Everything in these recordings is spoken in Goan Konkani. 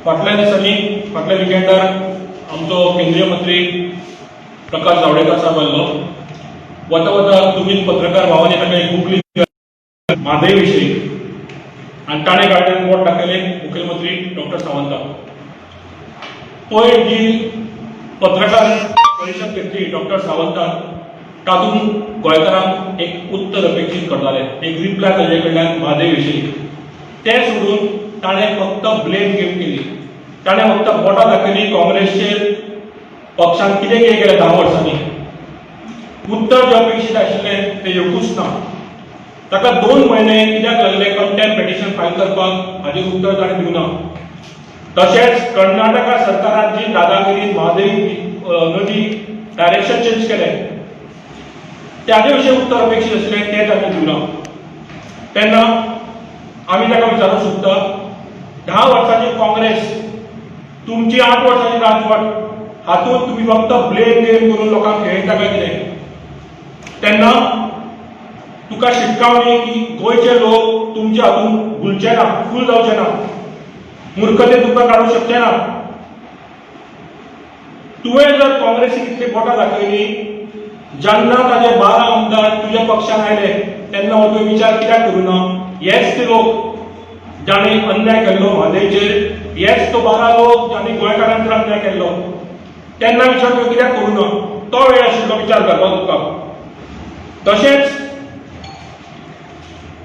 फाटल्या दिसांनी, फाटल्या विकेंडार आमचो केंद्रीय मंत्री प्रकाश जावडेकर साहेब आयल्लो. वता वता तुमीच पत्रकार भावांनी ताका एक बुकली म्हादय विशयी आनी ताणें गाडयेन बोट दाखयलें मुखेलमंत्री डॉक्टर सावंताक. पयर जी पत्रकार परिशद घेतली डॉक्टर सावंतान, तातूंत गोंयकारांक एक उत्तर अपेक्षीत करताले, एक रिप्लाय ताजे कडल्यान म्हादय विशयी. तें सोडून ताणें फक्त ब्लेम गेम केली. ताणें फक्त बोटां दाखयली काँग्रेसचेर, पक्षान कितें कितें केलें 10 वर्सांनी. उत्तर जें अपेक्षीत आशिल्लें तें येवकूच ना. ताका 2 म्हयने कित्याक लागले कंटेम्प्ट पिटिशन फायल करपाक, हाजेर उत्तर ताणें दिवना. तशेंच कर्नाटका सरकारान जी दादागिरी, म्हादय नदी डायरेक्शन चेंज केलें, त्याचे विशीं उत्तर अपेक्षीत आशिल्लें, तें ताणें दिवना. तेन्ना आमी ताका विचारूंक सोदता, 10 वर्सांची काँग्रेस, तुमची 8 वर्सांची राजवट, हातूंत तुमी फक्त ब्लेम गेम करून लोकांक खेळयता काय कितें? तेन्ना तुका शिटकावणी की गोंयचे लोक तुमच्या हातूंत भुलचे ना, फूल जावचे ना, मूर्खते तुमकां काडूंक शकचे ना. तुवें जर काँग्रेसीक इतली बोटां दाखयली, जेन्ना ताजे 12 आमदार तुज्या पक्षान आयले, तेन्ना हो तुवें विचार कित्याक करूं ना? हेच ते लोक जांणी अन्याय केल्लो म्हादयचेर, हेच तो 12 लोक जांणी गोंयकारांचेर अन्याय केल्लो. तेन्ना विचार तुवें कित्याक करूं ना? तो वेळ आशिल्लो विचार करपाक तुका. तशेंच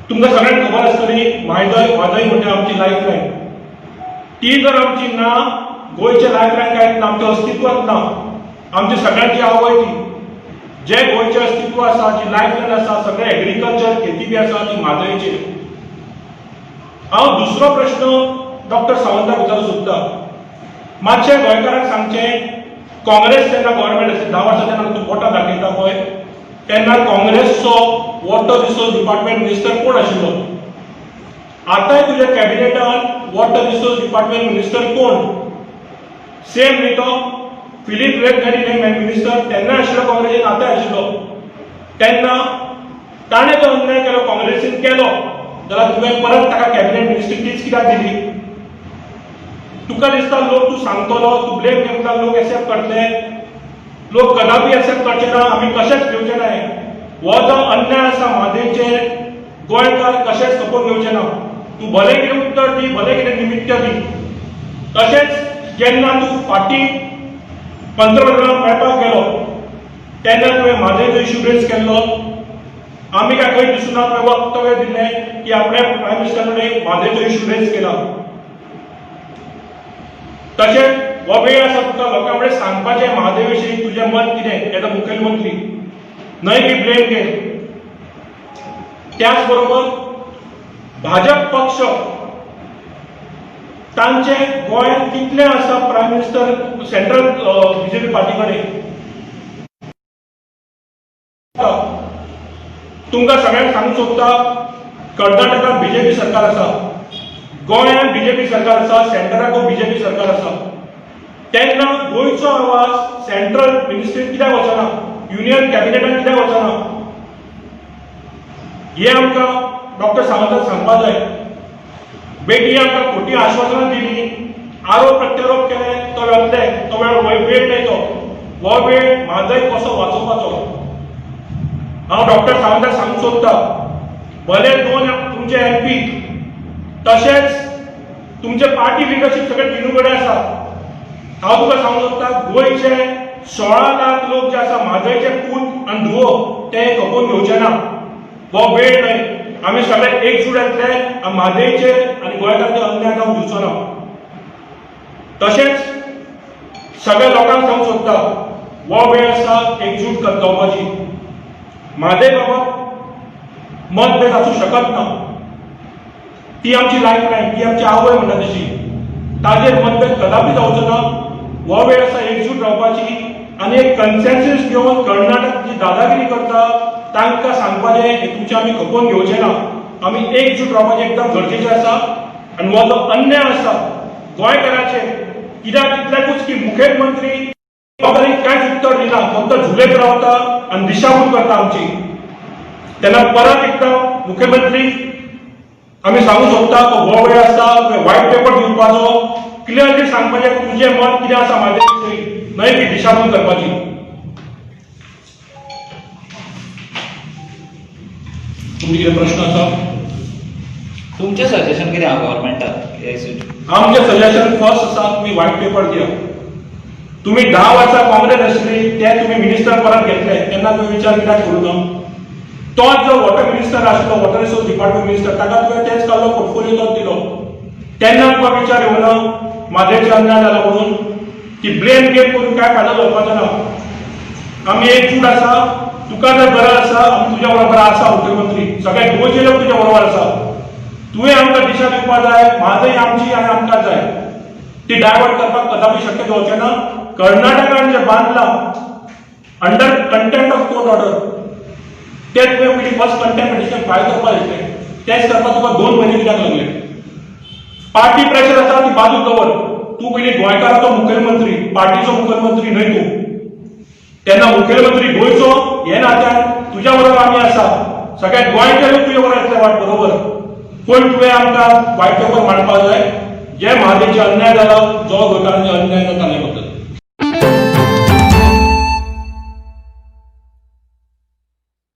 तुमकां सगळ्यांक खबर आसतली, म्हादय, म्हादय म्हणजे आमची लायफ लायन. ती जर आमची ना, गोंयचें लायफ लायन कांयच ना, आमचें अस्तित्वच ना. आमची सगळ्यांची आवय ती. जे गोंयचें अस्तित्व आसा, जी लायफ लायन आसा, सगळें एग्रीकल्चर, खेती बी आसा ती म्हादयचेर. हांव दुसरो प्रश्न डॉक्टर सावंताक विचारूंक सोदता. मातशें गोंयकारांक सांगचें, काँग्रेस जेन्ना गव्हर्मेंट आसली 10 वर्सां, तेन्ना तूं बोटां दाखयता पळय, तेन्ना काँग्रेसचो वॉटर रिसोर्स डिपार्टमेंट मिनिस्टर कोण आशिल्लो? आतांय तुज्या कॅबिनेटान वॉटर रिसोर्स डिपार्टमेंट मिनिस्टर कोण? सेम न्ही तो फिलीप रेबगानी मिनिस्टर तेन्ना आशिल्लो काँग्रेसीन, आतांय आशिल्लो. तेन्ना ताणें जो अन्याय केलो, काँग्रेसीन केलो, जाल्यार तुवें परत ताका कॅबिनेट मिनिस्टर तीच कित्याक दिली? तुका दिसता लोक तूं सांगतलो, तूं ब्लेम घेता, लोक एक्सेप्ट करतले? लोक कदापी एक्सेप्ट करचे ना. आमी कशेंच घेवचे ना. हो जो अन्याय आसा म्हादयचेर, गोंयकार कशेंच खपोवन घेवचे ना. तूं भले कितें उत्तर दी, भले कितें निमित्य दी. तशेंच जेन्ना तूं फाटीं पंतप्रधानाक मेळपाक गेलो, तेन्ना तुवें म्हादयचो इश्यू रेज केल्लो, आमी काय खंय दिसूना. तुवें वक्तव्य दिलें की आपणे प्रायम मिनिस्टर कडेन म्हादयचो इश्यू रेज केला. तशेंच हो वेळ आसा तुका लोकां कडेन सांगपाचें म्हादय विशीं तुजें मत कितें एज अ मुखेलमंत्री, न्हय की ब्लेम गेम. त्याच बरोबर भाजप पक्ष तांचे गोंयांत कितले आसा prime minister central BJP party कडेन? तुमकां सगळ्यांक सांगूंक सोदता, कर्नाटकात बीजेपी सरकार आसा, गोंयांत बीजेपी सरकार आसा, सेंटराक बीजेपी सरकार आसा. तेन्ना गोंयचो आवाज सेंट्रल मिनिस्ट्रीत कित्याक वचना? युनियन कॅबिनेटान कित्याक वचना? हे आमकां डॉक्टर सावंतान सांगपा जाय. बेटी आमकां खोटी आश्वासनां दिली, आरोप प्रत्यारोप केले, तो वेतले तो वेळ वेळ न्हय तो. हो वेळ म्हादय कसो वाचोवपाचो. हांव डॉक्टर सावंताक सांगूंक सोदता, भले दोन तुमचे एमपी, तशेंच तुमचे पार्टी लिडरशीप सगळे तिनू कडेन आसा, हांव तुका सांगूंक सोदता, गोंयचे 16 लाख लोक जे आसा, म्हादयचे पूत आनी धुवो, ते खपोवन घेवचे ना. हो वेळ न्हय. आमी सगळे एकजूट येतले आनी म्हादयचेर आनी गोंयकारांचेर अन्याय जावंक दिवचो ना. तशेंच सगळ्या लोकांक सांगूंक सोदता, हो वेळ आसा एकजूट जावपाची. म्हादय बाबत मतभेद आसूं शकत ना. ती आमची लायफ लायन, ती आमची आवय म्हणटा तशी, ताजेर मतभेद कदापी जावचो ना. हो वेळ आसा एकजूट रावपाची आनी एक कन्सेन्सस घेवन कर्नाटक जी दादागिरी करता तांकां सांगपाचें, हें तुमचें आमी खपोवन घेवचें ना. आमी एकजूट रावपाचें एकदम गरजेचें आसा. आनी हो जो अन्याय आसा गोंयकाराचेर, कित्याक इतल्याकूच की मुखेलमंत्री कांयच उत्तर दिना, फक्त झुलयत रावता आनी दिशाभूल करता आमची. तेन्ना परत एकदां मुख्यमंत्री आमी सांगूंक सोदता, हो वेळ आसा व्हायट पेपर दिवपाचो. क्लियरली सांगपाचें तुजें मत कितें आसा म्हाजे विशयी, न्हय की दिशाभूल करपाची. तुमचे कितें प्रश्न आसा? तुमचें सजेशन कितें आहा गव्हर्मेंटाक हे सिच्युएशन? आमचें सजेशन फर्स्ट आसा, तुमी व्हायट पेपर दिया. तुमी 10 वर्सां काँग्रेस आसली ते तुमी मिनिस्टर परत घेतले तेन्ना तुमी विचार कित्याक करूं ना? तोच जो वॉटर मिनिस्टर आसलो, वॉटर रिसोर्स डिपार्टमेंट मिनिस्टर, ताका तुवें तेच काडलो, पोर्टफोलियो तोच दिलो. तेन्ना तुका विचार येवना म्हादयचेर अन्याय जाला म्हणून? ती ब्लेम गेम करून काय फायदो जावपाचो ना. आमी एकजूट आसा. तुका जर गरज आसा, आमी तुज्या बरोबर आसा. मुख्यमंत्री, सगळे गोंयचे लोक तुज्या बरोबर आसा. तुवें आमकां दिशा दिवपा जाय. म्हादय आमची आनी आमकां जाय. ती डायवर्ट करपाक कदापी शक्य जावचें ना. कर्नाटकान जें बांदलां under contempt of court order, ते तुवें पयलीं फर्स्ट कंटेम्प्ट पिटिशन फायल करपाक जाय. तेच करपाक तुका 2 म्हयने कित्याक लागले? पार्टी प्रेशर आसा ती बाजूक दवर. तूं पयलीं गोंयकाराचो मुखेलमंत्री, पार्टीचो मुखेलमंत्री न्हय तूं. तेन्ना मुखेलमंत्री गोंयचो हे नात्यान तुज्या बरोबर आमी आसा. सगळे गोंयचे लोक तुजे बरोबर येतले वाट बरोबर. पूण तुवें आमकां व्हायट पेपर मांडपाक जाय, जे म्हादयचे अन्याय जाला, जो गोंयकारांचे अन्याय जाता.